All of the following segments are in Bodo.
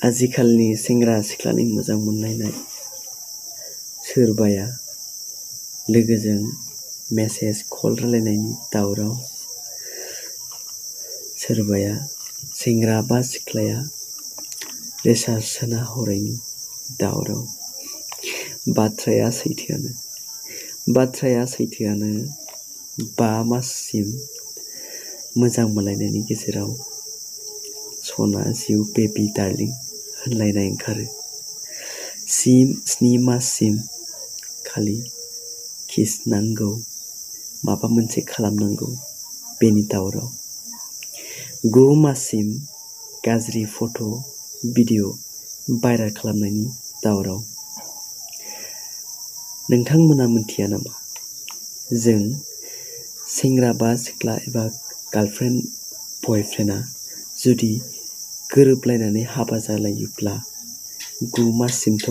आजिखालनि सेंग्रा सिख्लानि मोजां मोनलायनाय सोरबाया लोगोजों मेसेज कल रायलायनायनि दावराव, सोरबाया सेंग्रा बा सिख्लाया रिसार्च सोना हरैनि दावराव। बाथ्राया सैथोआनो 5 माससिम मोजां मोनलायनायनि गेजेराव सना जिउ बेबी डार्लिं होनलायनाय ओंखारो। 7 माससिम खालि किस नांगौ, माबा मोनसे खालामनांगौ बेनि दावराव। 9 माससिम गाज्रि फट' भिडिअ' भाइरेल खालामनायनि दावराव। नोंथांमोना मिथिया नामा? जों सेंग्रा बा सिख्ला एबा गार्लफ्रेन्ड बयफ्रेन्डआ जुदि गोरोबलायनानै हाबा जालायोब्ला 9 माससिमथ'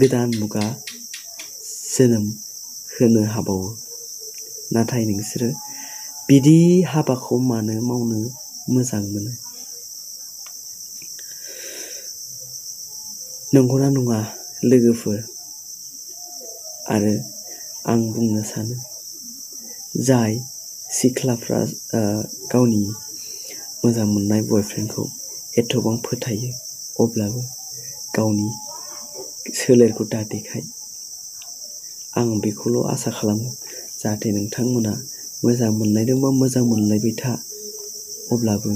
गोदान मुगा जोनोम होनो हाबावो। नाथाय नोंसोरो बिदि हाबाखौ मानो मावनो मोजां मोनो? नंगौना नङा लोगोफोर? आरो आं बुंनो सानो, जाय सिख्लाफ्रा गावनि मोजां मोननाय बयफ्रेन्डखौ एथबां फोथायो, अब्लाबो गावनि सोलेरखौ दादेखाय। आं बेखौल' आसा खालामो, जाहाथे नोंथांमोना मोजां मोनलायदोंबा मोजां मोनलायबाय था, अब्लाबो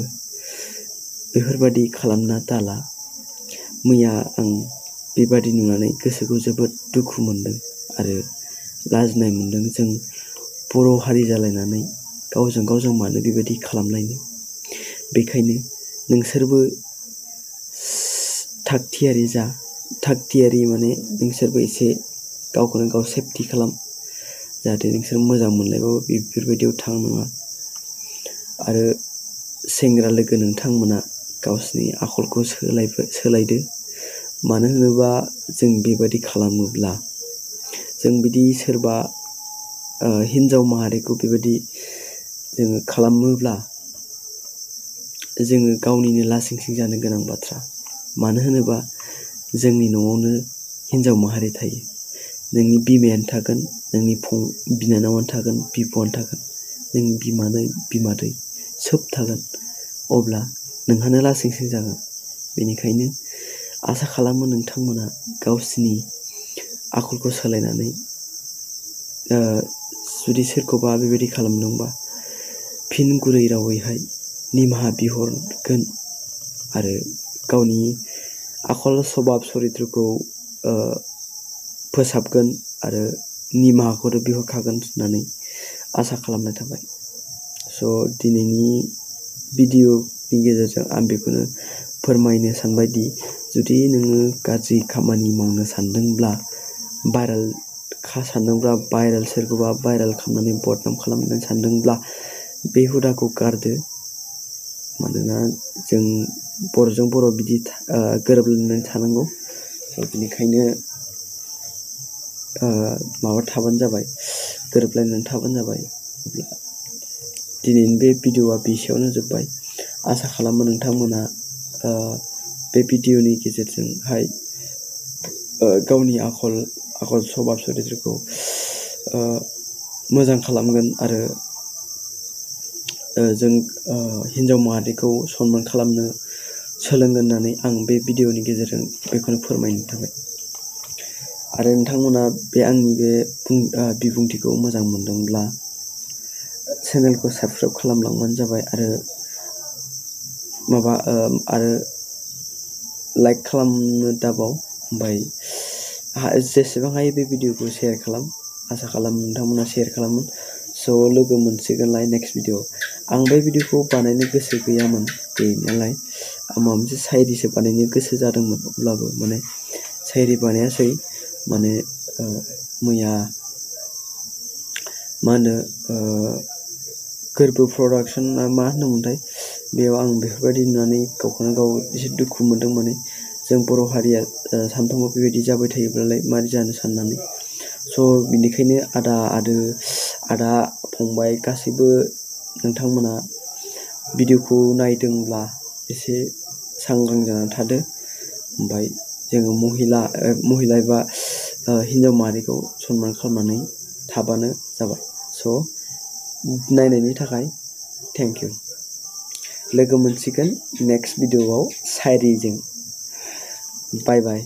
बेफोरबादि खालामना दाला। मैया आं बेबादि नुनानै गोसोखौ जोबोद दुखु मोनदों आरो लाजिनाय मोनदों। जों बर' हारि जालायनानै गावजों गाव जों मानो बेबायदि खालामलायनो? बेखायनो नोंसोरबो थागथियारि माने नोंसोरबो एसे गावखौनो गाव सेफटि खालाम, जाहाथे नोंसोर मोजां मोनलायबाबो बेफोरबायदियाव थांनाङा। आरो सेंग्रा लोगो नोंथांमोना गावसिनि आखलखौ सोलायदो। मानो होनोबा जों बेबायदि खालामोब्ला, जों बिदि सोरबा हिन्जाव माहारिखौ बेबायदि जोङो खालामोब्ला जोङो गावनिनो लासिंसिं जानो गोनां बाथ्रा। मानो होनोबा जोंनि न'आवनो हिन्जाव माहारि थायो। नोंनि बिमायानो थागोन, नोंनि बिनानावानो थागोन, बिब'आनो थागोन, नोंनि बिमादै सोब थागोन। अब्ला नोंहानो लासिंसिं जागोन। बेनिखायनो आसा खालामो नोंथांमोना गावसिनि आखलखौ सोलायनानै जुदि सोरखौबा बेबायदि खालामदोंबा फिन गुरै रावैहाय निमाहा बिहरगोन आरो गावनि आखल सभाब सरित्रखौ फोसाबगोन आरो निमाहाखौथ' बिहरखागोन होननानै आसा खालामनाय थाबाय। स' दिनैनि भिडिअ'नि गेजेरजों आं बेखौनो फोरमायनो सानबायदि, जुदि नोङो गाज्रि खामानि मावनो सानदोंब्ला, सोरखौबा भाइरेल खालामनानै बदनाम खालामनो सानदोंब्ला बे हुदाखौ गारदो। मानोना जों बर'जों बर' बिदि गोरोबलायनानै थानांगौ। बेनिखायनो गोरोबलायनानै थाबानो जाबाय। अब्ला दिनैनि बे भिडिअ'आ बेसेयावनो जोब्बाय। आसा खालामो नोंथांमोना बे भिडिअ'नि गेजेरजोंहाय गावनि आखल सभाब सरित्रखौ मोजां खालामगोन आरो जों हिन्जाव माहारिखौ सनमान खालामनो सोलोंगोन होननानै आं बे भिडिअ'नि गेजेरजों बेखौनो फोरमायनो थाबाय। आरो नोंथांमोना बे आंनि बे बिबुंथिखौ मोजां मोनदोंब्ला चेनेलखौ साबस्क्राइब खालामलांबानो जाबाय आरो लाइक खालामनो दाबाव। ओमफ्राय जेसेबां हायो बे भिडिअ'खौ शेयार खालाम। आसा खालामो नोंथांमोना शेयार खालामो। स' लोगो मोनसिगोनलाय नेक्स्ट भिडिअ'। आं बे भिडिअ'खौ बानायनो गोसो गैयामोन गैनायालाय। आं माबा मोनसे साइरिसो बानायनो गोसो जादोंमोन, अब्लाबो माने साइरि बानायासै। माने मैया गोरबो प्रडाक्सन ना मा होनोमोनथाय, बेयाव आं बेफोरबायदि नुनानै गावखौनो गाव एसे दुखु मोनदों। माने जों बर' हारिया सानफ्रोमबो बेबायदि जाबाय थायोब्लालाय मारै जानो साननानै। स' बिनिखायनो आदा फंबाय गासैबो नोंथांमोना भिडिअ'खौ नायदोंब्ला एसे सांग्रां जानानै थादो। ओमफ्राय जोङो महिला एबा हिन्जाव माहारिखौ सनमान खालामनानै थाबानो जाबाय। स' नायनायनि थाखाय थेंक इउ। लोगो मोनसिगोन नेक्स्ट भिडिअ'आव शायरिजों। बाय बाय।